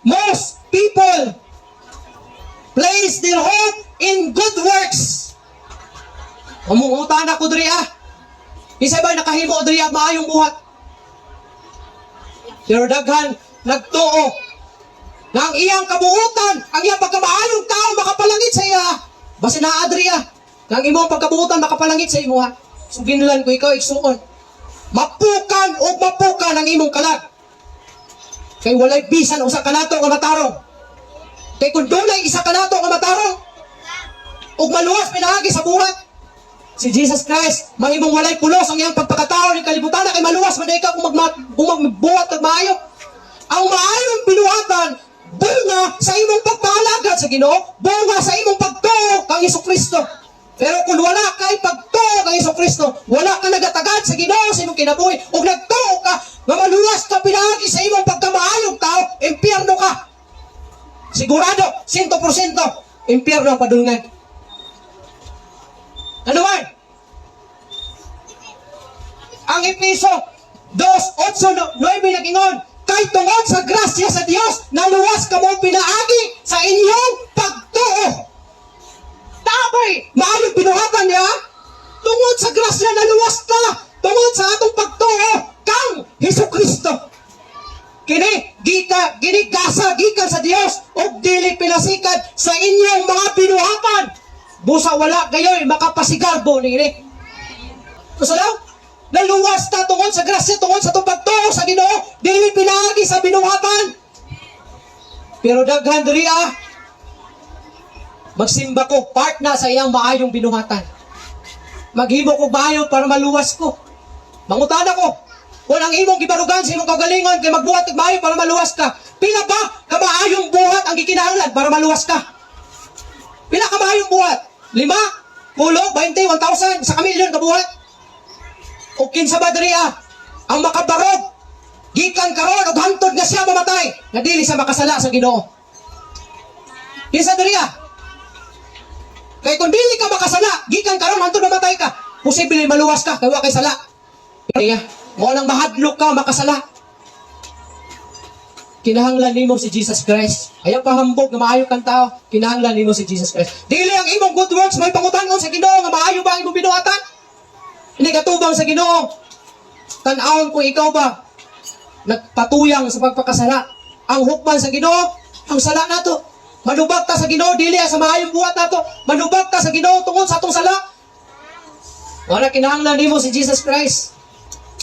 Most people place their hope in good works. Mangutana ko diri ah. Kinsa ba nakahimo diri ah, maayong buhat? Pero daghan nagtuo na ang iyang kabuutan, ang iyang pagkamaayong tao makapalangit sa iya. Basta naa diri ah, na ang imong pagkabuutan makapalangit sa imuha. Suginlan ko ikaw, igsuon. Mapukan o mapukan ang imong kalag. Kay walay bisan usa kanato nga matarong. Kay kung dunay isa kanato nga matarong, ug maluwas pinaagi sa buhat, si Jesus Christ, mahimong walay pulos ang iyang pagpakatao ning kalibutan kay maluwas man ikaw kung magbuhat kag maayo. Ang maayong binuhatan, bunga sa imong pagpaalagad sa Ginoo, bunga sa imong pagtuo kang Hesus Kristo. Pero kung wala kay pagtuo kang Hesus Kristo, wala ka nagatagad sa Ginoo sa imong kinabuhi, ug nagtuo ka nga maluwas ka pinaagi sa imong pagkamaayong tao, impyerno ka. Sigurado, 100%, impyerno ang padulngan. Ano man? Ang Epeso 2:8-9 nagingon, "Kay tungod sa grasya sa Dios, naluwas kamo pinaagi sa inyong pagtuo." Tabay, maayong binuhatan niya. Tungod sa grasya naluwas ka, tungod sa atong pagtuo kang Hesus Kristo. Kini gika gini gasa gikan sa Dios ug dili pinasikad sa inyong mga binuhatan. Busa wala gayoy makapasigarbo niini. Gusto daw? Naluwas ta tungod sa grasya, tungod sa atong pagtuo sa Ginoo, dili pinaagi sa binuhatan. Pero daghan diri ah, magsimba ko, part na sa iyang maayong binuhatan. Maghimo ko maayo para maluwas ko. Mangutana ko, kung ang imong gibarugan sa imong kaugalingon kay magbuhat og maayo para maluwas ka, pila ba ka maayong buhat ang gikinahanglan para maluwas ka? Pila ka maayong buhat? 5, 10, 20, 1,000, 1 ka milyon ka buhat? O kinsa ba diri ah, ang makabarog gikan karon og hantod nga siya mamatay nga dili siya makasala sa Ginoo? Kinsa diri ah? Kay kung dili ka makasala gikan karon hantod mamatay ka, posible maluwas ka kay wa kay sala. Kaya mo nang mahadlok ka makasala. Kinahanglan nimo si Jesus Christ. Ayaw pahambog nga maayo kang tao, kinahanglan nimo si Jesus Christ. Dili ang imong good works may pangutan-on sa Ginoo nga maayo ba ang imong binuhatan. Hindi katubang sa Ginoo. Tan-awon kung ikaw ba nagpatuyang sa pagpakasala. Ang hukman sa Ginoo, ang sala nato. Manubag ta sa Ginoo dili sa maayong buhat nato. Manubag ta sa Ginoo tungod sa atong sala. Wala, kinahanglan nimo si Jesus Christ.